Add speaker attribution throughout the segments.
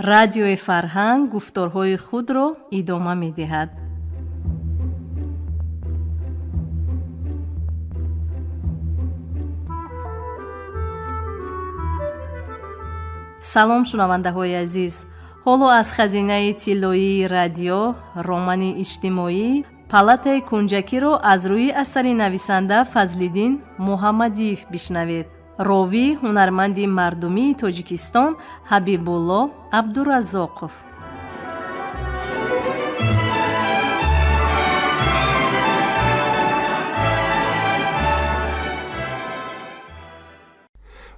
Speaker 1: Радиои Фарҳанг гуфторҳои худро идома медиҳад. Салом, шунавандаҳои азиз! Ҳоло аз хазинаи тиллоии радио романи иҷтимоӣ «Палатаи кунҷакиро» аз рӯи асари нависанда Фазлиддин Муҳаммадиев бишнавед. Ровӣ ҳунарманди мардумии Тоҷикистон Ҳабибулло Абдураззоқов.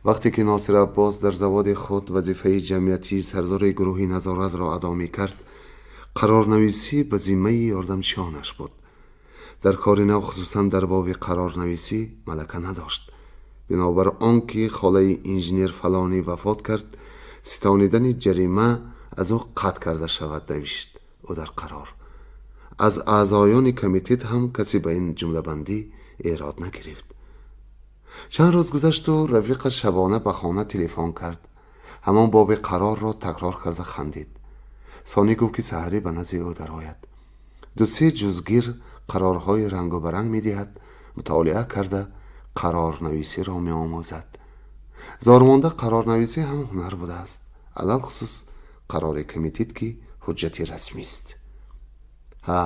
Speaker 2: Вақте ки Носир Аббос дар заводи худ вазифаи ҷамъиятии сардори гурӯҳи назоратро адо мекард, қарорнависӣ ба зиммаи ёрдамчиёнаш буд. Дар кори нав, хусусан дар боби қарорнависӣ, малака надошт. Бинобар он ки холаи инженер фалонӣ вафот кард, ситонидани ҷарима аз ӯ қатъ карда шавад, навишт ӯ дар қарор. Аз аъзоёни комитет ҳам касе ба ин ҷумлабандӣ эрод нагирифт. Чанд рӯз гузашту рафиқаш шабона ба хона телефон кард. Ҳамон боби қарорро такрор карда хандид. Сонӣ гуфт, ки саҳарӣ ба назди ӯ дарояд. Ду-се ҷузгир қарорҳои рангу баранг медиҳад, мутолиа карда қарорнависиро меомӯзад. Зормонда қарорнависӣ ҳам ҳунар будааст, алалхусус қарори комитет, ки ҳуҷҷати расмист. Ҳа,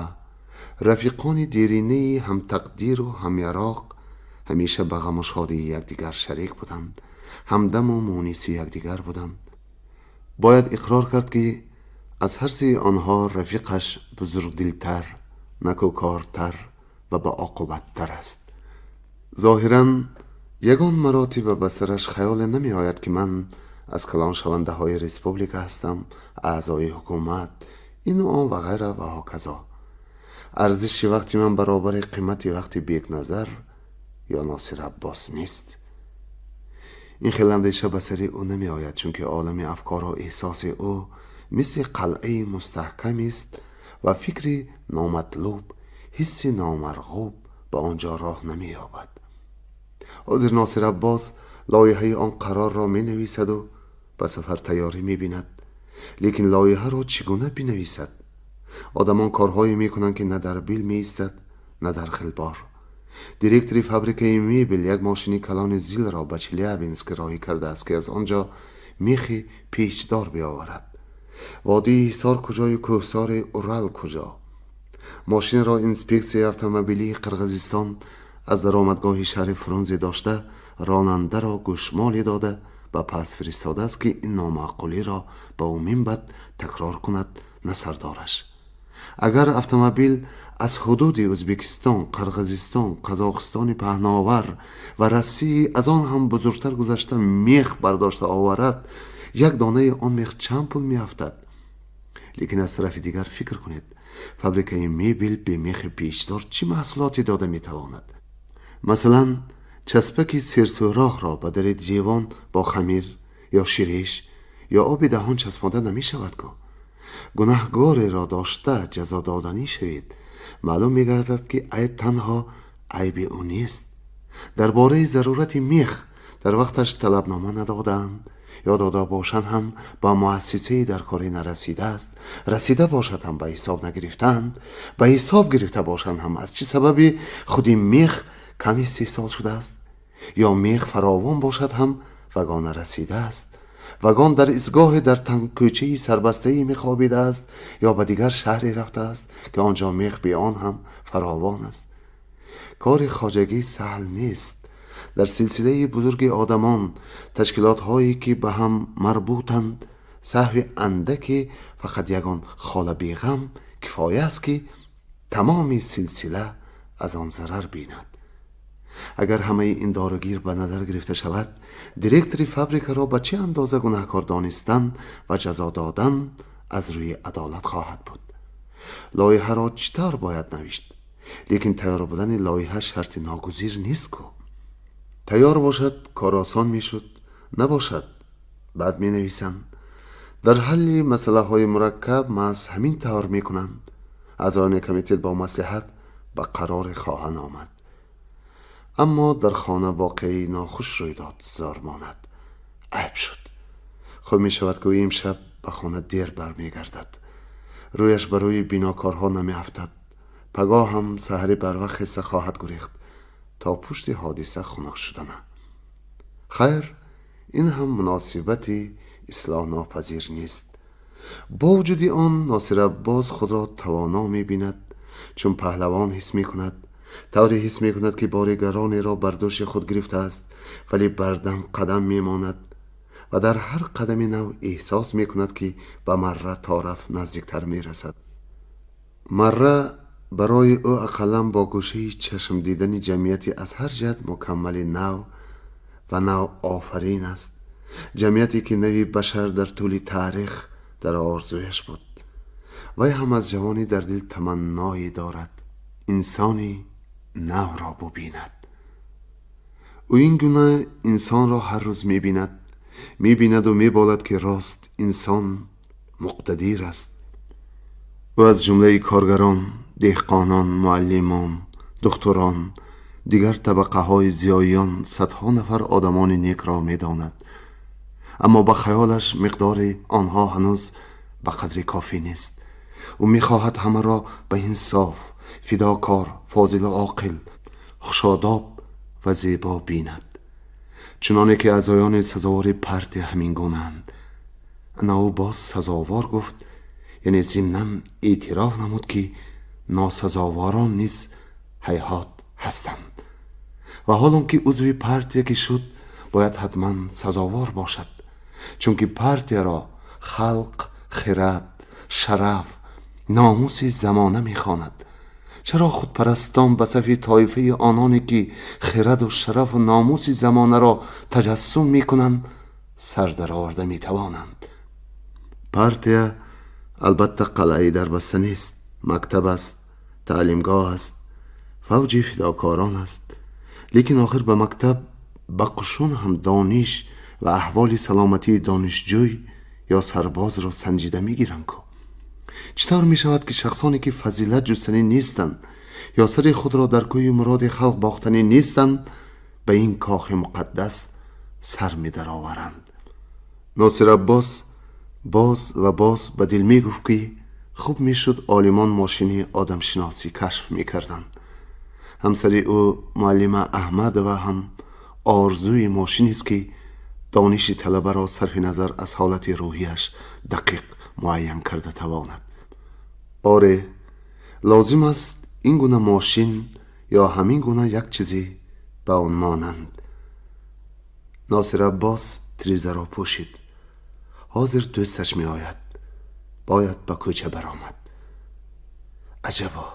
Speaker 2: рафиқони деринаи ҳамтақдиру ҳамяроқ ҳамеша ба ғаму шодии якдигар шарик буданд, ҳамдаму муниси якдигар буданд. Бояд иқрор кард, ки аз ҳар сеи онҳо рафиқаш бузургдилтар, накӯкортар ва баоқубаттар аст. Зоҳиран, ягон маротиба ба сараш хаёле намеояд, ки ман аз калоншавандаҳои республика ҳастам, аъзои ҳукумат, ину он ва ғайра ва ҳоказо. Арзиши вақти ман баробари қимати вақти Бекназар ё Носир Аббос нест. Ин хел андеша ба сари ӯ намеояд, чунки олами афкору эҳсоси ӯ мисли қалъаи мустаҳкамест ва фикри номатлуб, ҳисси номарғуб ба он ҷо роҳ намеёбад. Ҳозир Носир Аббос лоиҳаи он қарорро менависаду ба сафар тайёрӣ мебинад. Лекин лоиҳаро чӣ гуна бинависад? Одамон корҳое мекунанд, ки на дар бил меистад, на дар хилбор. Директори фабрикаи мебел як мошини калони Зилро ба Челябинск роҳӣ кардааст, ки аз он ҷо мехи печдор биёварад. Водии Ҳисор куҷою кӯҳсори Урал куҷо? Мошинро инспексияи автомобилии Қирғизистон аз даромадгоҳи шаҳри Фрунзе дошта, ронандаро гӯшмоле дода ба пас фиристодааст, ки ин номаъқулиро ба ӯ минбаъд такрор кунад на сардораш. Агар автомобил аз ҳудуди Ӯзбекистон, Қирғизистон, Қазоқистони паҳновар ва Россияи аз он ҳам бузургтар гузашта мех бардошта оварад, як донаи он мех чанд пул меафтад? Лекин аз тарафи дигар фикр кунед: фабрикаи мебел бе мехи печдор чӣ маҳсулоте дода метавонад? Масалан, часпаки серсӯрохро ба дари ҷевон бо хамир ё ширеш ё оби даҳон часпонда намешавад ку. Гунаҳгореро дошта ҷазо доданӣ шавед, маълум мегардад, ки айб танҳо айби ӯ нест. Дар бораи зарурати мех дар вақташ талабнома надодаанд ё дода бошанд ҳам ба муассисаи дар корӣ нарасидааст, расида бошад ҳам ба ҳисоб нагирифтаанд, ба ҳисоб гирифта бошанд ҳам аз чӣ сабаби худи мех кам истеҳсол шудааст, ё мех фаровон бошад ҳам вагон нарасидааст, вагон дар истгоҳе дар тангкӯчаи сарбастае мехобидааст ё ба дигар шаҳре рафтааст, ки он ҷо мех бе он ҳам фаровон аст. Кори хоҷагӣ саҳл нест. Дар силсилаи бузурги одамон, ташкилотҳое ки ба ҳам марбутанд, саҳви андаке, фақат ягон хола беғам кифоя аст, ки тамоми силсила аз он зарар бинад. Агар ҳамаи ин доругир ба назар гирифта шавад, директори фабрикаро ба чӣ андоза гунаҳкор донистан ва ҷазо додан аз рӯи адолат хоҳад буд? Лоиҳаро чӣ тавр бояд навишт? Лекин тайёр будани лоиҳа шарти ногузир нест ку. Тайёр бошад, кор осон мешуд, набошад, баъд менависанд. Дар ҳалли масъалаҳои мураккаб маҳз ҳамин тавр мекунанд. Аъзоёни комитет бо маслиҳат ба қароре хоҳанд омад. Аммо дар хона воқеаи нохуш рӯй дод, зор монад. Айб шуд. Хуб мешавад, ки ӯ имшаб ба хона дер бармегардад. Рӯяш ба рӯи бинокорҳо намеафтад. Пагоҳ ҳам саҳарӣ барвақт хеста хоҳад гурехт, то пушти ҳодиса хунук шудана. Хайр, ин ҳам муносибати ислоҳнопазир нест. Бо вуҷуди он Носир Аббос худро тавоно мебинад, чун паҳлавон ҳис мекунад. Тавре ҳис мекунад, ки бори гаронеро бар дӯши худ гирифтааст, вале бардам қадам мемонад ва дар ҳар қадами нав эҳсос мекунад, ки ба Марра тораф наздиктар мерасад. Марра барои ӯ ақаллан бо гӯшаи чашм дидани ҷамъияти аз ҳар ҷиҳат мукаммали нав ва нав офарин аст, ҷамъияте ки нави башар дар тӯли таърих дар орзуяш буд. Вай ҳам аз ҷавонӣ дар дил таманное дорад, инсони навро бубинад. Ӯ ин гуна инсонро ҳар рӯз мебинад, мебинаду меболад, ки рост инсон муқтадир аст. Ӯ аз ҷумлаи коргарон, деҳқонон, муаллимон, духтурон, дигар табақаҳои зиёиён садҳо нафар одамони некро медонад, аммо ба хаёлаш миқдори онҳо ҳанӯз ба қадри кофӣ нест. Ӯ мехоҳад ҳамаро ба инсоф, фидокор, фозилу оқил, хушодоб ва зебо бинад, чуноне ки аъзоёни сазовори партия ҳамин гунаанд. Ана ӯ боз сазовор гуфт, яъне зимнан эътироф намуд, ки носазоворон низ ҳайҳот ҳастанд ва ҳолон ки узви партия ки шуд, бояд ҳатман сазовор бошад, чунки партияро халқ хирад, шараф, номуси замона мехонад. Чаро худпарастон ба сафи тоифаи ононе ки хираду шарафу номуси замонаро таҷассум мекунанд, сар дароварда метавонанд? Партия албатта қалъаи дарбаста нест, мактаб аст, таълимгоҳ аст, фавҷи фидокорон аст. Лекин охир ба мактаб, ба қушун ҳам дониш ва аҳволи саломатии донишҷӯй ё сарбозро санҷида мегиранд ку. Чӣ тавр мешавад, ки шахсоне ки фазилат ҷустанӣ нестанд ё сари худро дар кӯи муроди халқ бохтанӣ нестанд, ба ин кохи муқаддас сар медароваранд? Носир Аббос боз ва боз ба дил мегуфт, ки хуб мешуд олимон мошини одамшиносӣ кашф мекарданд. Ҳамсари ӯ муаллима Аҳмадова ҳам орзуи мошинест, ки дониши талабаро сарфи назар аз ҳолати рӯҳияш дақиқ муайян карда тавонад. Оре, лозим аст ин гуна мошин ё ҳамин гуна як чизе ба он монанд. Носир Аббос тризаро пӯшид. Ҳозир дӯсташ меояд, бояд ба кӯча баромад. Аҷабо,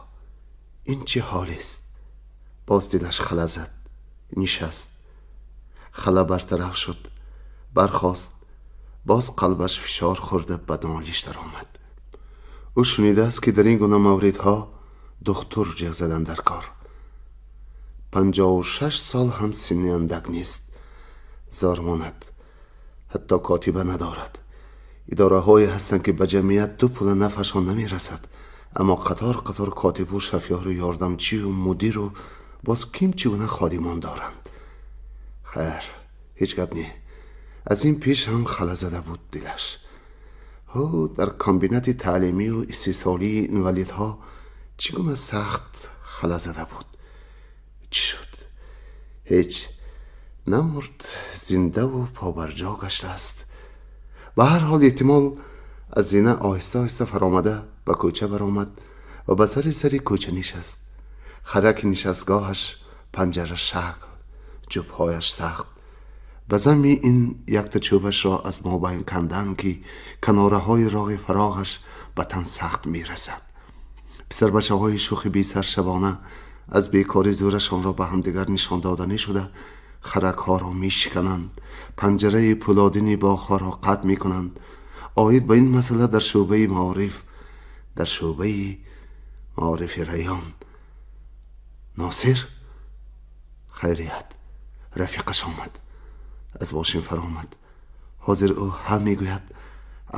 Speaker 2: ин чӣ ҳолест? Боз дилаш хала зад. Нишаст, хала бартараф шуд, бархост, боз қалбаш фишор хӯрда ба нолиш даромад. Ӯ шунидааст, ки дар ин гуна мавридҳо духтур ҷеғ задан дар кор. 56 сол ҳам синни андак нест. Зор монад, ҳатто котиба надорад. Идораҳое ҳастанд, ки ба ҷамъият ду пула нафашон намерасад, аммо қатор қатор котибу шофёру ёрдамчию мудиру боз ким чӣ гуна ходимон доранд. Хайр, ҳеҷ гап не. Аз ин пеш ҳам хала зада буд дилаш. Ҳу, дар комбинати таълимию истисолии инвалидҳо чӣ гуна сахт хала зада буд. Чӣ шуд? Ҳеҷ намурд, зиндаву побарҷо гаштааст. Ба ҳар ҳол, эҳтимол аз зина оҳиста оҳиста фаромада ба кӯча баромад ва ба сари сари кӯча нишаст. Хараки нишастгоҳаш панҷара шакл, ҷубҳояш сахт. Ба замми ин якта чӯбашро аз мобайн кандан, ки канораҳои роғи фароғаш ба тан сахт мерасад. Писарбачаҳои шӯхи бисар шабона аз бекорӣ зӯрашонро ба ҳамдигар нишон доданӣ шуда, харакҳоро мешикананд, панҷараи пӯлодини боғҳоро қатъ мекунанд. Оид ба ин масъала дар шӯъбаи маориф, дар шӯъбаи маорифи район. Носир, хайрият, рафиқаш омад, аз мошин фаромад. Ҳозир ӯ ҳа мегӯяд.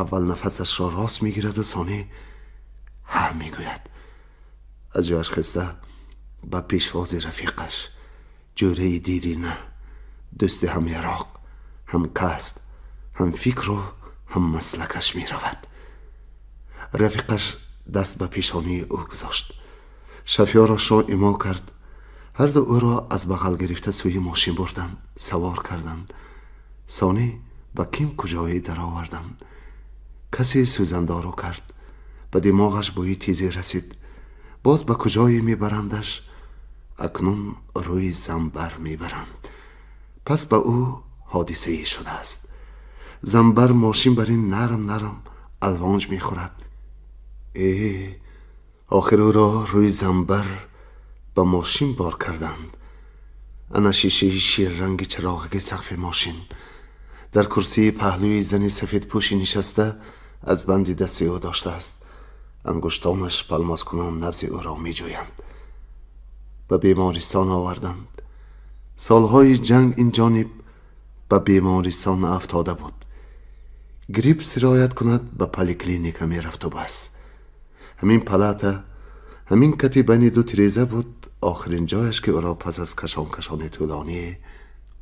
Speaker 2: Аввал нафасашро рост мегираду сонӣ ҳа мегӯяд. Аз ҷояш хеста ба пешвози рафиқаш, ҷӯраи дирина, дӯсти ҳам яроқ, ҳам касб, ҳам фикру Ҳаммаслакаш меравад. Рафиқаш даст ба пешонии ӯ гузошт, шофёрашро имо кард. Ҳарду ӯро аз бағал гирифта сӯи мошин бурданд, савор карданд. Сонӣ ба ким куҷое дароварданд. Касе сӯзандору кард. Ба димоғаш бӯи тизе расид. Боз ба куҷое мебарандаш? Акнун рӯи занбар мебаранд. Пас ба ӯ ҳодисае шудааст. Занбар мошин бар ин нарм нарм алвонҷ мехӯрад. Э, охир ӯро рӯи занбар ба мошин бор карданд. Ана шишаи ширранги чароғаки сақфи мошин. Дар курсии паҳлӯи зани сафедпӯши нишаста, аз банди дасти ӯ доштааст. Ангуштонаш палмоскунон набзи ӯро меҷӯянд. Ба бемористон оварданд. Солҳои ҷанг ин ҷониб ба бемористон афтода буд. Грипп сироят кунад, ба поликлиника мерафту бас. Ҳамин палата, ҳамин кати байни ду тиреза буд охирин ҷояш, ки ӯро пас аз кашонкашони тӯлоние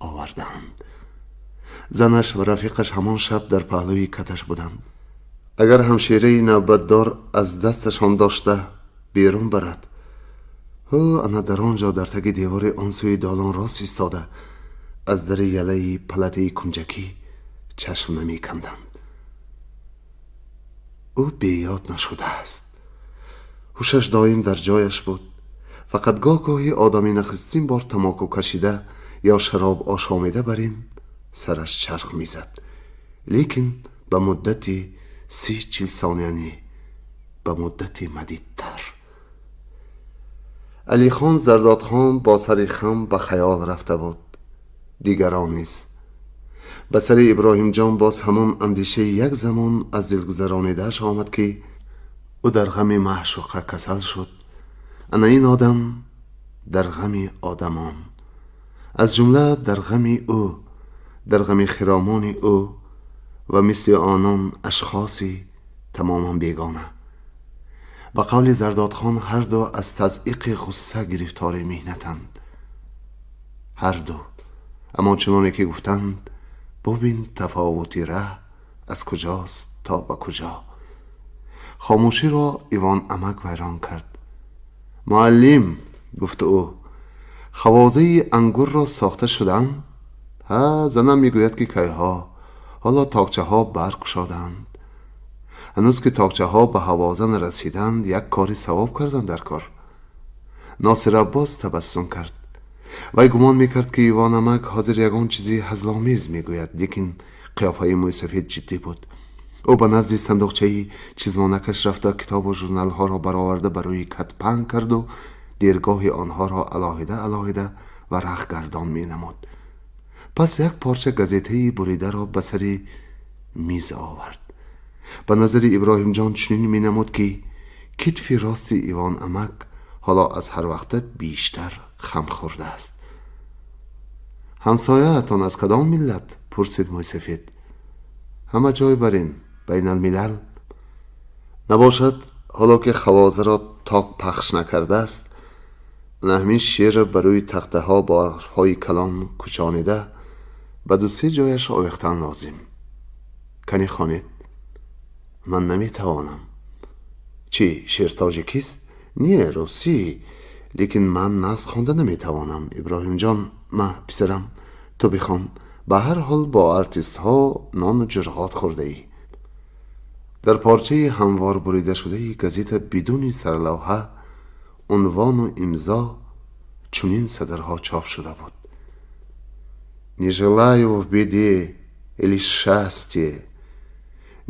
Speaker 2: овардаанд. Занаш ва рафиқаш ҳамон шаб дар паҳлӯи каташ буданд. Агар ҳамшираи навбатдор аз дасташон дошта берун барад, ҳу, ана дар он ҷо, дар таги девори он сӯи долон рост истода, аз дари ялаи палатаи кунҷакӣ чашм намеканданд. Ӯ беёд нашудааст. Ҳушаш доим дар ҷояш буд. Фақат гоҳ гоҳӣ одами нахустин бор тамоку кашида ё шароб ошомида бар ин сараш чарх мезад, лекин ба муддати 30-40 сония, не ба муддати мадидтар. Алихон Зардодхон бо сари хам ба хаёл рафта буд. Дигарон низ. Ба сари Иброҳимҷон боз ҳамон андешаи як замон аз дилгузаронидааш омад, ки ӯ дар ғами маъшуқа касал шуд, ана ин одам дар ғами одамон, аз ҷумла дар ғами ӯ, дар ғами хиромони ӯ ва мисли онон ашхоси тамоман бегона. Ба қавли Зардодхон, ҳарду аз тазъиқи ғусса гирифтори меҳнатанд ҳарду. Аммо чуноне ки гуфтанд, бубин, тафовути раҳ аз куҷост то ба куҷо. Хомӯширо Ивон амак вайрон кард. «Муаллим, — гуфт ӯ, — хавозаи ангурро сохта шуданд? Ҳа, занам мегӯяд, ки кайҳо ҳоло токчаҳо барқ кушоданд. Ҳанӯз ки токчаҳо ба ҳавоза нарасиданд, як кори савоб карданд дар кор». Носир Аббос табассум кард. Вай гумон мекард, ки Ивон амак ҳозир ягон чизи ҳазломез мегӯяд, лекин қиёфаи мӯйсафед ҷиддӣ буд. Ӯ ба назди сандуқчаи чизмонакаш рафта, китобу журналҳоро бароварда, ба рӯи кат паҳн карду дергоҳи онҳоро алоҳида алоҳида варақ гардон менамуд. Пас як порча газетаи буридаро ба сари миз овард. Ба назари Иброҳимҷон чунин менамуд, ки китфи рости Ивон амак ҳоло аз ҳар вақта бештар хам хӯрдааст. «Ҳамсояатон аз кадом миллат?» — пурсид мӯйсафед. «Ҳама ҷой барин, байналмилал набошад. Ҳоло ки хавозаро ток пахш накардааст, ана ҳамин шеърро ба рӯи тахтаҳо бо ҳарфҳои калон кӯчонида, ба ду-се ҷояш овехтан лозим. Кани, хонед». «Ман наметавонам». «Чӣ, шеър тоҷикист?» «Не, русӣ, лекин ман нағз хонда наметавонам, Иброҳимҷон. Ма, писарам, ту бихон. Ба ҳар ҳол бо артистҳо нону ҷурғот хӯрдаӣ». Дар порчаи ҳамвор буридашудаи газета бидуни сарлавҳа, унвону имзо чунин садрҳо чоп шуда буд: «Не желаю в беде или счастье,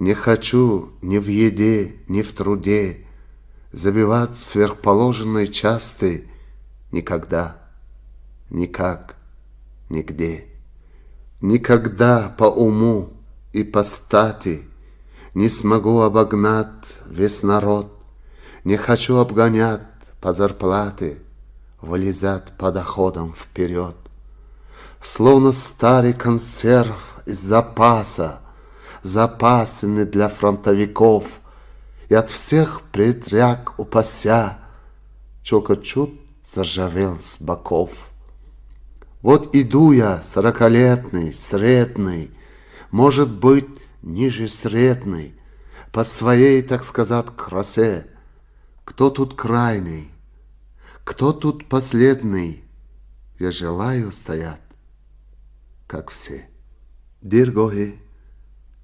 Speaker 2: не хочу ни в еде, ни в труде забивать сверхположенной части никогда, никак, нигде. Никогда по уму и по стати не смогу обогнать весь народ, не хочу обгонять по зарплате, вылезать по доходам вперед. Словно старый консерв из запаса, запасенный для фронтовиков, и от всех передряг упася, только чуть заржавел с боков. Вот иду я, 40-летний, средний, может быть, ниже средной, по своей, так сказать, красе. Кто тут крайний, кто тут последний? Я желаю стоять, как все. Дергоҳе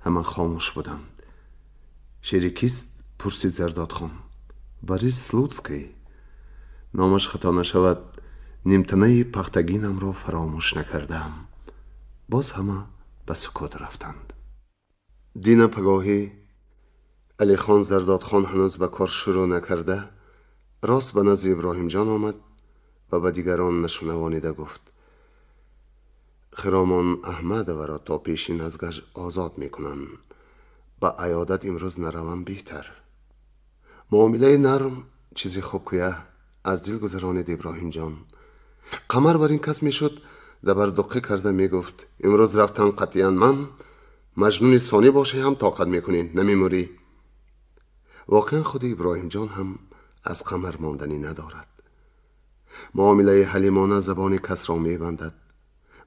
Speaker 2: ҳама хомӯш буданд. Шеъри кист? Пурсид Зардодхон. Борис Слуцкий. Номаш хато нашавад, нимтанаи пахтагинамро фаромӯш накардаам. Боз ҳама ба сукут рафтанд. Дина пагоҳӣ Алихон Зардодхон ҳанӯз ба кор шурӯъ накарда, рост ба назди Иброҳимҷон омад ва ба дигарон нашунавонида гуфт: Хиромон Аҳмадоваро то пешин аз гаж озод мекунанд. Ба аёдат имрӯз наравам беҳтар. Муомилаи нарм чизи хуб кӯя, аз дил гузаронид Иброҳимҷон. Қамар бар ин кас мешуд, дабардуққӣ карда мегуфт: имрӯз рафтан қатъиян ман маҷнуни сонӣ бошӣ ҳам тоқат мекунӣ, намемурӣ. Воқеан, худи Иброҳимҷон ҳам аз Қамар монданӣ надорад. Муомилаи ҳалимона забони касро мебандад.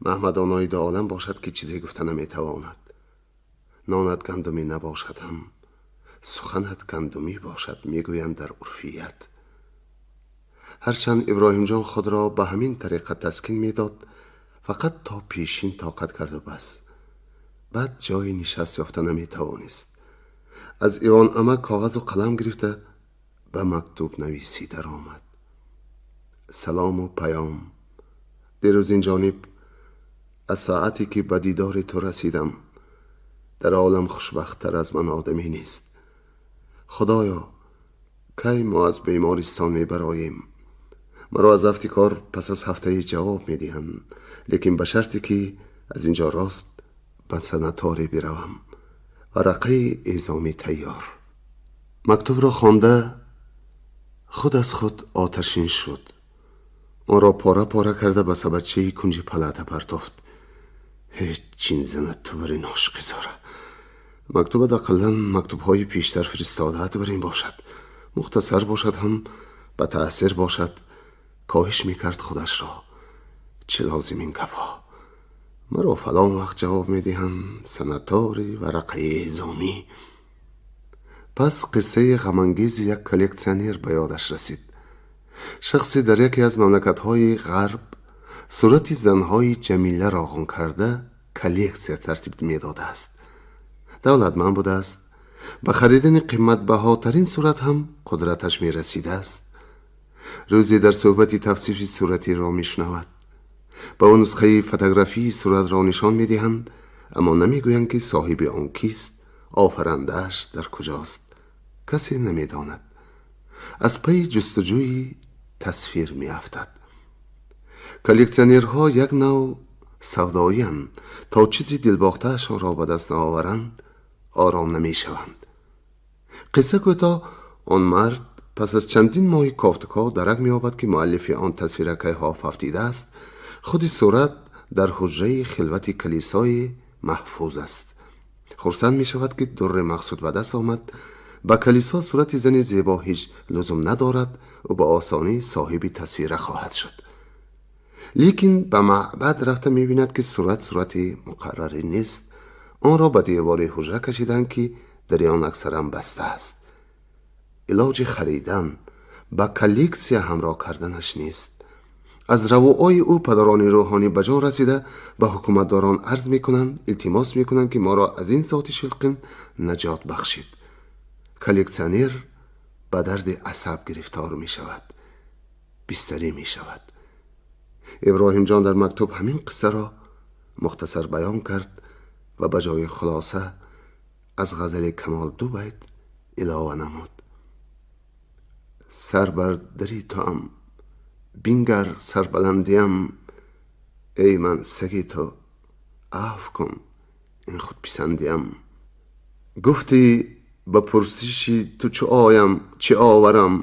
Speaker 2: Маҳмадонои дуолам бошад, ки чизе гуфта наметавонад. Нонат гандумӣ набошад ҳам, суханат гандумӣ бошад, мегӯянд дар урфият. Ҳарчанд Иброҳимҷон худро ба ҳамин тариқа таскин медод, фақат то пешин тоқат карду бас. Баъд ҷои нишаст ёфта наметавонист. Аз Ивон амак коғазу қалам гирифта, ба мактубнависӣ даромад. Салому паём. Дирӯз ин ҷониб, аз соате ки ба дидори ту расидам, дар олам хушбахттар аз ман одамӣ нест. Худоё, кай мо аз бемористон мебароем? Маро аз афти кор пас аз ҳафтаи ҷавоб медиҳанд, лекин ба шарте ки аз ин ҷо рост ба санаторӣ биравам. Варақаи эъзомӣ тайёр. Мактубро хонда, худ аз худ оташин шуд. Онро пора пора карда, ба сабадчаи кунҷи палата партофт. Ҳеҷ чин занад ту бар ин ошиқи зора. Мактубат ақаллан мактубҳои пештар фиристодаат бар ин бошад, мухтасар бошад ҳам, ба таъсир бошад. Коҳиш мекард худашро. Чӣ лозим ин гапҳо? Маро фалон вақт ҷавоб медиҳанд, санаторӣ, варақаи эъзомӣ. Пас қиссаи ғамангези як коллексионер ба ёдаш расид. Шахсе дар яке аз мамлакатҳои ғарб сурати занҳои ҷамиларо ғун карда, коллексия тартиб медодааст. Давлатманд будааст, ба харидани қиматбаҳотарин сурат ҳам қудраташ мерасидааст. Рӯзе дар суҳбати тавсифи суратиро мешунавад. Ба ӯ нусхаи фотографии суратро нишон медиҳанд, аммо намегӯянд, ки соҳиби он кист, офарандааш дар куҷост. Касе намедонад. Аз пайи ҷустуҷӯи тасвир меафтад. Коллексионерҳо як нав савдоиянд, то чизи дилбохтаашонро ба даст наоваранд, ором намешаванд. Қисса кӯтоҳ, он мард пас аз чандин моҳи кофтуков дарак меёбад, ки муаллифи он тасвира кайҳо фавтидааст. Худи сурат дар ҳуҷраи хилвати калисои маҳфуз аст. Хурсанд мешавад, ки дурри мақсуд ба даст омад. Ба калисо сурати зани зебо ҳеҷ лузум надорад, ӯ ба осонӣ соҳиби тасвира хоҳад шуд. Лекин ба маъбад рафта мебинад, ки сурат сурати муқаррарӣ нест. Онро ба девори ҳуҷра кашиданд, ки дари он аксаран баста аст. Илоҷи харидан, ба коллексия ҳамроҳ карданаш нест. Аз равуои ӯ падарони рӯҳонӣ ба ҷон расида, ба ҳукуматдорон арз мекунанд, илтимос мекунанд, ки моро аз ин зоти шилқин наҷот бахшид. Коллексионер ба дарди асаб гирифтор мешавад, бистарӣ мешавад. Иброҳимҷон дар мактуб ҳамин қиссаро мухтасар баён кард ва ба ҷои хулоса аз ғазали Камол ду байт илова намуд: Сар бар дари туам, бингар сарбаландиам, эй ман саги ту, афв кун ин худписандиам. Гуфтӣ: ба пурсиши ту чӣ оям, чӣ оварам?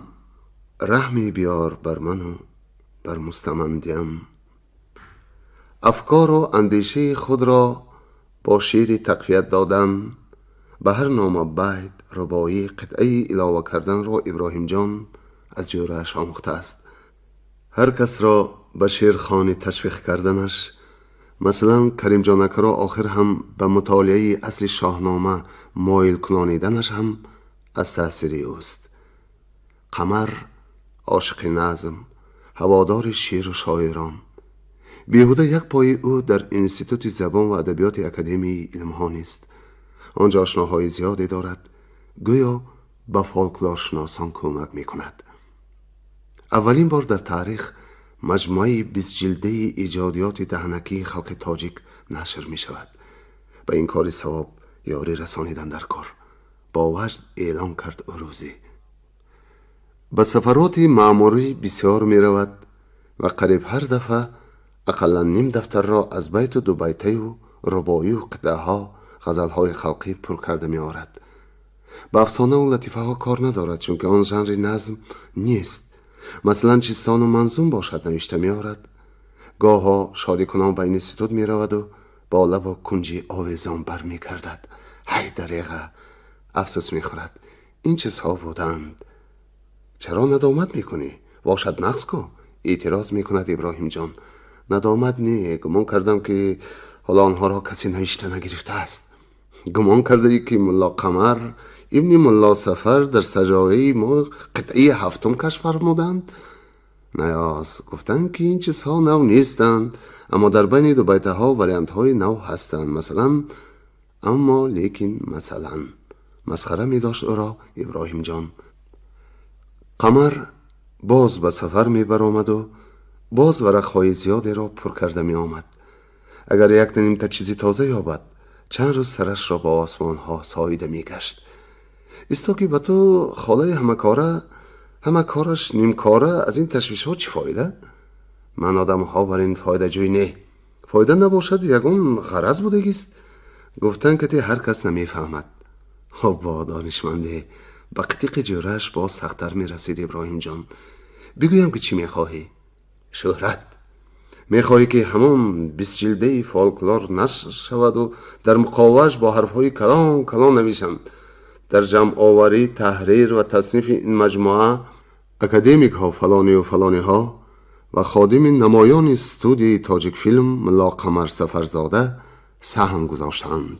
Speaker 2: Раҳме биёр бар ману бар мустамандиам. Афкору андешаи худро бо шеъри тақвият додан, ба ҳар нома байт, рубоӣ, қитъаи илова карданро Иброҳимҷон аз ҷӯрааш омӯхтааст. Ҳар касро ба шеърхонӣ ташвиқ карданаш Масалан, Каримҷон акаро охир ҳам ба мутолиаи асли Шоҳнома моил кунониданаш ҳам аз таъсири ӯст. Қамар ошиқи назм, ҳаводори шеъру шоирон. Беҳуда як пои ӯ дар Институти забон ва адабиёти Академияи илмҳо нест. Он ҷо ошноҳои зиёде дорад, гӯё ба фолклоршиносон кӯмак мекунад. Аввалин бор дар таърих маҷмӯаи бистҷилдаи эҷодиёти даҳанакии халқи тоҷик нашр мешавад. Ба ин кори савоб ёрӣ расонидан дар кор, бо ваҷд эълон кард ӯ рӯзе. Ба сафароти маъмурӣ бисёр меравад ва қариб ҳар дафъа ақаллан ним дафтарро аз байту дубайтаю рубоию қитъаҳо, ғазалҳои халқӣ пур карда меорад. Ба афсонаву латифаҳо кор надорад, чунки он жанри назм нест. Масалан, чистону манзум бошад, навишта меорад. Гоҳо шодикунон ба институт мераваду бо лабу кунҷи овезон бармегардад. Ҳай дареға, афсӯс мехӯрад, ин чизҳо буданд. Чаро надомат мекунӣ? Бошад, нақз ку, эътироз мекунад Иброҳимҷон. Надомат не, гумон кардам, ки ҳоло онҳоро касе навишта нагирифтааст. Гумон кардаӣ, ки Мулло Қамар ибни Мулло Сафар дар саҷояи мо қитъаи ҳафтум кашф фармуданд? Наёз, гуфтанд, ки ин чизҳо нав нестанд, аммо дар байни дубайтаҳо вариантҳои нав ҳастанд. Масалан, аммо, лекин, масалан. Масхара медошт ӯро Иброҳимҷон. Қамар боз ба сафар мебаромаду боз варақҳои зиёдеро пур карда меомад. Агар якта нимта чизи тоза ёбад, чанд рӯз сарашро ба осмонҳо соида мегашт. Исто, ки ба ту холаи ҳамакора, ҳама кораш нимкора, аз ин ташвишҳо чӣ фоида? Ман одамҳо бар ин фоидаҷӯй не. Фоида набошад, ягон ғараз будагист. Гуфтан, ки ҳар кас намефаҳмад. Бо донишманде ба қитиқи ҷӯрааш боз сахттар мерасид Иброҳимҷон. Бигӯям, ки чӣ мехоҳӣ? Шӯҳрат мехоҳӣ, ки ҳамон бистҷилдаи фолклор нашр шаваду дар муқовааш бо ҳарфҳои калон калон нависанд: дар ҷамъоварӣ, таҳрир ва таснифи ин маҷмӯа академикҳо фалонию фалониҳо ва ходими намоёни студияи Тоҷикфилм Мулло Қамар Сафарзода саҳм гузоштаанд.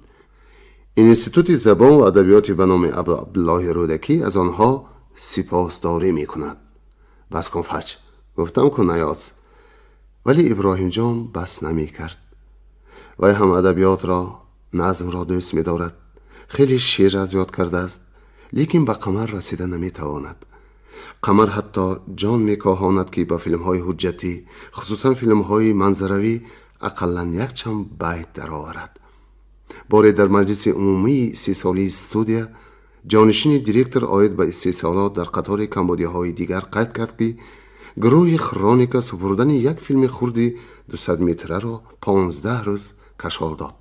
Speaker 2: Институти забон ва адабиёти ба номи Абуабдуллоҳи Рӯдакӣ аз онҳо сипосдорӣ мекунад. Бас кун, фаҷ, гуфтам ку, наёз. Вале Иброҳимҷон бас намекард. Вай ҳам адабиётро, назмро дӯст медорад, хеле шеър аз ёд кардааст, лекин ба Қамар расида наметавонад. Қамар ҳатто ҷон мекоҳонад, ки ба филмҳои ҳуҷҷатӣ, хусусан филмҳои манзаравӣ, ақаллан якчанд байт дароварад. Боре дар маҷлиси умумии истеҳсолии студия ҷонишини директор оид ба истеҳсолот дар қатори камбудиҳои дигар қайд кард, ки гурӯҳи Хроника супурдани як филми хурди 200 метраро 15 рӯз кашол дод.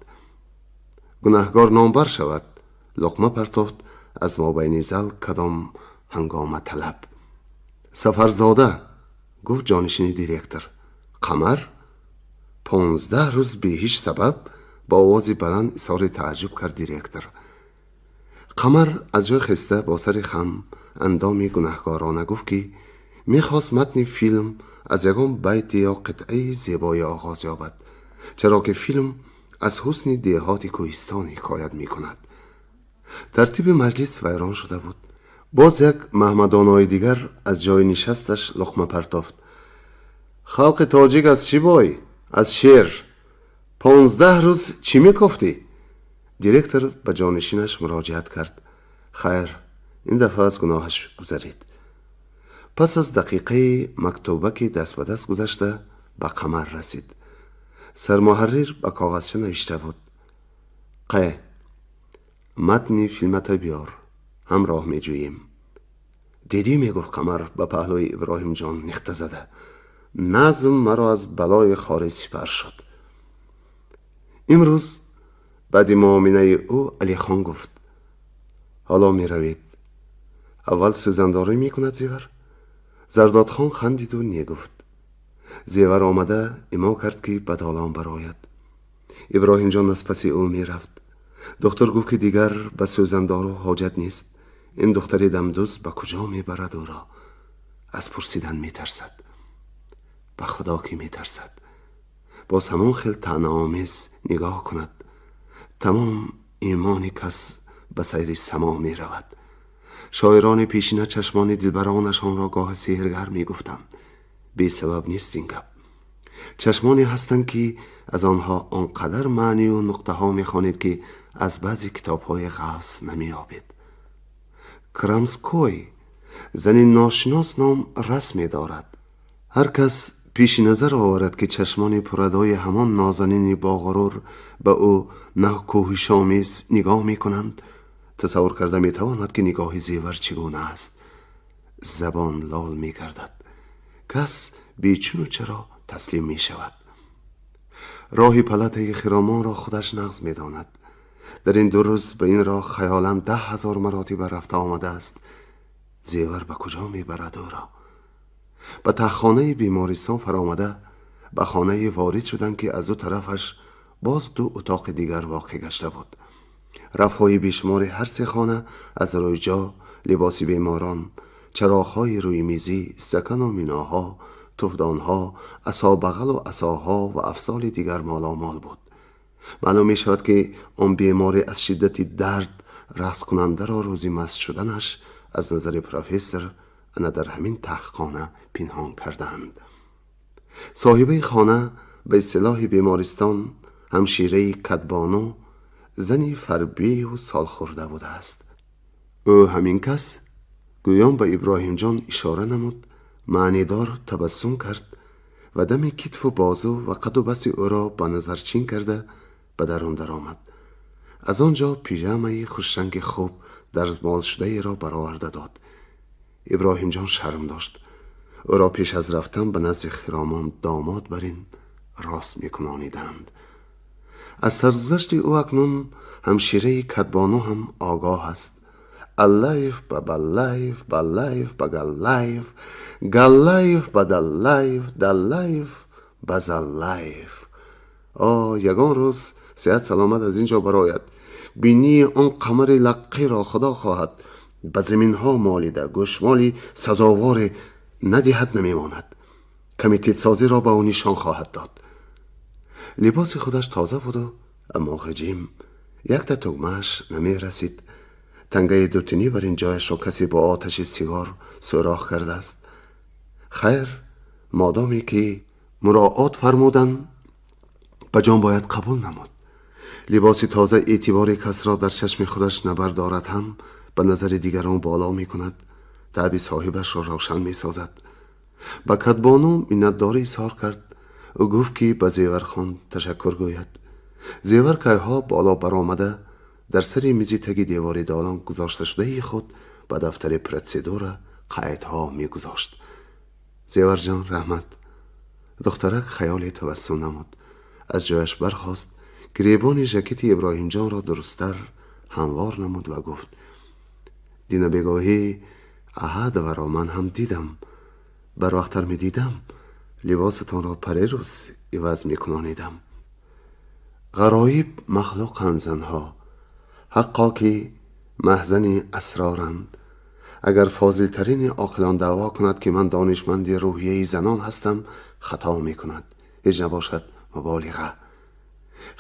Speaker 2: Гунаҳгор номбар шавад, луқма партофт аз мобайни зал кадом ҳангома талаб. Сафарзода, гуфт ҷонишини директор. Қамар? 15 рӯз бе ҳеҷ сабаб? Бо овози баланд изҳори тааҷҷуб кард директор. Қамар аз ҷой хеста, бо сари хам, андоми гунаҳкорона гуфт, ки мехост матни филм аз ягон байти ё қитъаи зебоӣ оғоз ёбад, чаро ки филм аз ҳусни деҳоти кӯҳистон ҳикоят мекунад. Тартиби маҷлис вайрон шуда буд. Боз як маҳмадонои дигар аз ҷои нишасташ луқма партофт: халқи тоҷик аз чӣ бой? Аз шеър. 15 рӯз чӣ мекофтӣ? Директор ба ҷонишинаш муроҷиат кард. Хайр, ин дафъа аз гуноҳаш гузарид. Пас аз дақиқаи мактубаки даст ба даст гузашта ба Қамар расид. Сармуҳаррир ба коғазча навишта буд: қе, матни филмата биёр, ҳамроҳ меҷӯем. Дидӣ, мегуфт Қамар ба паҳлӯи Иброҳимҷон нихта зада, назм маро аз балои хориҷ сипар шуд. Имрӯз баъди муоминаи ӯ Алихон гуфт: ҳоло меравед, аввал сӯзандорӣ мекунад Зевар. Зардодхон хандиду не гуфт. Зевар омада имо кард, ки ба долон барояд. Иброҳимҷон аз паси ӯ мерафт. Духтур гуфт, ки дигар ба сӯзандору ҳоҷат нест. Ин духтари дамдуз ба куҷо мебарад ӯро? Аз пурсидан метарсад. Ба Худо, ки метарсад. Боз ҳамон хел таънаомез нигоҳ кунад, тамом имони кас ба сайри само меравад. Шоирони пешина чашмони дилбаронашонро гоҳ сеҳргар мегуфтанд. Бесабаб нест ин гап. Чашмоне ҳастанд, ки аз онҳо он қадар маънию нуқтаҳо мехонед, ки аз баъзе китобҳои ғафс намеёбед. Крамской зани ношинос ном расме дорад. Ҳар кас пеши назар оварад, ки чашмони пурадои ҳамон нозанини боғурур ба ӯ нокӯҳишомез нигоҳ мекунанд, тасаввур карда метавонад, ки нигоҳи Зевар чӣ гуна аст. Забон лол мегардад, кас бечуну чаро таслим мешавад. Роҳи палатаи Хиромонро худаш нағз медонад. Дар ин 2 рӯз ба ин роҳ хаёлан 10,000 маротиба рафта омадааст. Зевар ба куҷо мебарад ӯро? Ба таҳхонаи бемористон фаромада, ба хонае ворид шуданд, ки аз ду тарафаш боз 2 утоқи дигар воқеъ гашта буд. Рафҳои бешумори ҳар се хона аз рӯи ҷо, либоси беморон, чароғҳои рӯи мизӣ, стакану миноҳо, туфдонҳо, асобағалу асоҳо ва афзоли дигар моломол буд. Маълум мешавад, ки он беморе аз шиддати дард рақскунандаро рӯзи маст шуданаш аз назари профессор ана дар ҳамин таҳхона пинҳон карданд. Соҳибаи хона, ба истилоҳи бемористон ҳамшираи кадбону, зани фарбею солхӯрда будааст. Ӯ ҳамин кас гӯён ба Иброҳимҷон ишора намуд, маънидор табассум кард ва дами китфу бозу ва қаду басти ӯро ба назар чин карда ба дарун даромад. Аз он ҷо пижамаи хушранги хуб дармолшудаеро бароварда дод. Иброҳимҷон шарм дошт. Ӯро пеш аз рафтан ба назди Хиромон домод бар ин рост мекунониданд. Аз саргузашти ӯ акнун ҳамшираи кадбону ҳам огоҳ аст. Аллаев ба Баллаев, Баллаев ба Галлаев, Галлаев ба Даллаев, Даллаев ба Заллаев. О, ягон рӯз сеҳат саломат аз ин ҷо барояд, бинии он қамари лаққиро худо хоҳад ба заминҳо молида, гӯшмоли сазоворе надиҳад намемонад. Комитетсозиро ба ӯ нишон хоҳад дод. Либоси худаш тоза буду, аммо ғиҷим, якта тугмааш намерасид. Тангаи дутинӣ бар ин ҷояшро касе бо оташи сигор сӯрох кардааст. Хайр, модоме ки муроот фармуданд, ба ҷон бояд қабул намуд. Либоси тоза эътибори касро дар чашми худаш набардорад ҳам, ба назари дигарон боло мекунад, таъби соҳибашро равшан месозад. Ба кадбону миннатдорӣ изҳор кард. Ӯ гуфт, ки ба Зевархон ташаккур гӯяд. Зевар кайҳо боло баромада, дар сари мизи таги девори долон гузошташудаи худ ба дафтари протседура қайдҳо мегузошт. Зеварҷон, раҳмат. Духтарак хаёле табассум намуд, аз ҷояш бархост, гиребони жакети Иброҳимҷонро дурусттар ҳамвор намуд ва гуфт: дина бегоҳӣ Аҳадоваро ман ҳам дидам. Барвақттар медидам, либосатонро парерӯз иваз мекунонидам. Ғароиб махлуқанд занҳо, ҳаққо ки маҳзани асроранд. Агар фозилтарини оқилон даъво кунад, ки ман донишманди рӯҳияи занон ҳастам, хато мекунад. Ҳеҷ набошад, муболиға.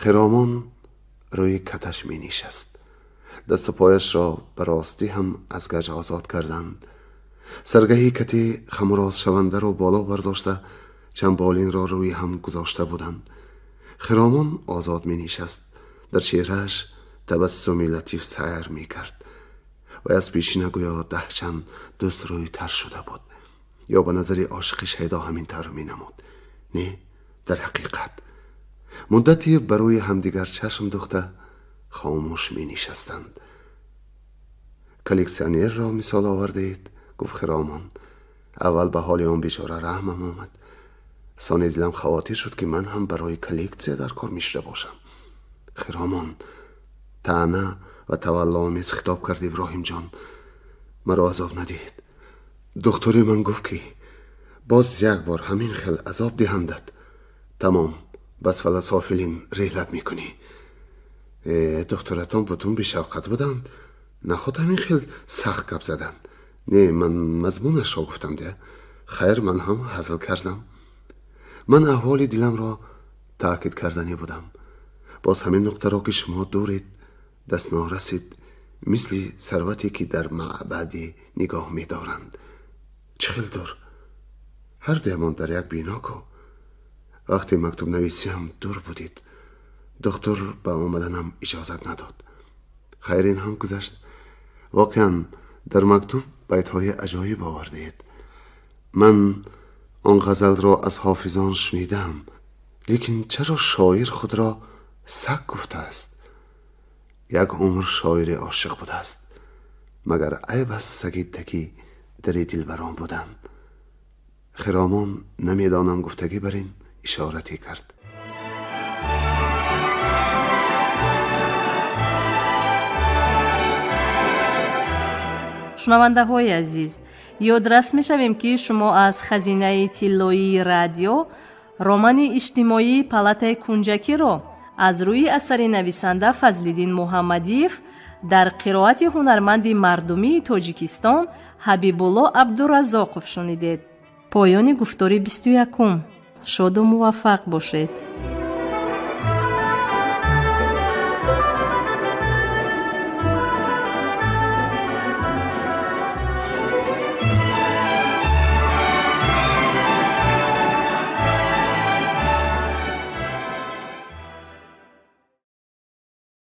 Speaker 2: Хиромон рӯи каташ менишаст. Дасту пояшро ба ростӣ ҳам аз гаҷ озод карданд. Саргаҳи кати хамурозшавандаро боло бардошта, чанд болинро рӯи ҳам гузошта буданд. Хиромон озод менишаст. Дар чеҳрааш табассуми латиф сайр мекард ва аз пешина гӯё даҳчанд дӯст рӯйтар шуда буд, ё ба назари ошиқи шайдо ҳамин тавр менамуд. Не, дар ҳақиқат муддате ба рӯи ҳамдигар чашм духта хомӯш менишастанд. Коллексионерро мисол овардед, гуфт Хиромон. Аввал ба ҳоли он бечора раҳмам омад. Сони дилам хавотир шуд, ки ман ҳам барои коллексия дар кор мешуда бошам. Хиромон, таъна ва таваллоомез хитоб кард Иброҳимҷон, маро азоб надиҳед. Духтури ман гуфт, ки боз як бор ҳамин хел азоб диҳандат, тамом, бас фаласофилин реҳлат мекунӣ. Духтуратон бутун бешавқат буданд, наход ҳамин хел сахт гап заданд. Не, ман мазмунашро гуфтам де. Хайр, ман ҳам ҳазл кардам. Ман аҳволи диламро Таъкид карданӣ будам. Боз ҳамин нуқтаро, ки шумо дуред, даст норасид, мисли сарвате, ки дар маъбаде нигоҳ медоранд. Чӣ хел дур? Ҳар дуямон дар як бино ку. Вақте мактубнависиам дур будед. Духтур ба омаданам иҷозат надод. Хайр, ин ҳам гузашт. Воқеан, дар мактуб байтҳои аҷоиб овардаед. Ман он ғазалро аз ҳофизон шунидам, лекин чаро шоир худро саг гуфтааст? Як умр шоири ошиқ будааст, магар айб аст саги таки дари дилбарон будан? Хиромон намедонам гуфтагӣ бар ин ишорате кард.
Speaker 1: Шунавандаҳои азиз, ёдрас мешавем, ки шумо аз хазинаи тиллоии радио романи иҷтимоии «Палатаи кунҷакиро» аз рӯи асари нависанда Фазлиддин Муҳаммадиев дар қироати ҳунарманди мардумии Тоҷикистон Ҳабибулло Абдуразоқов шунидед. Поёни гуфтори 21-ум. Шоду муваффақ бошед.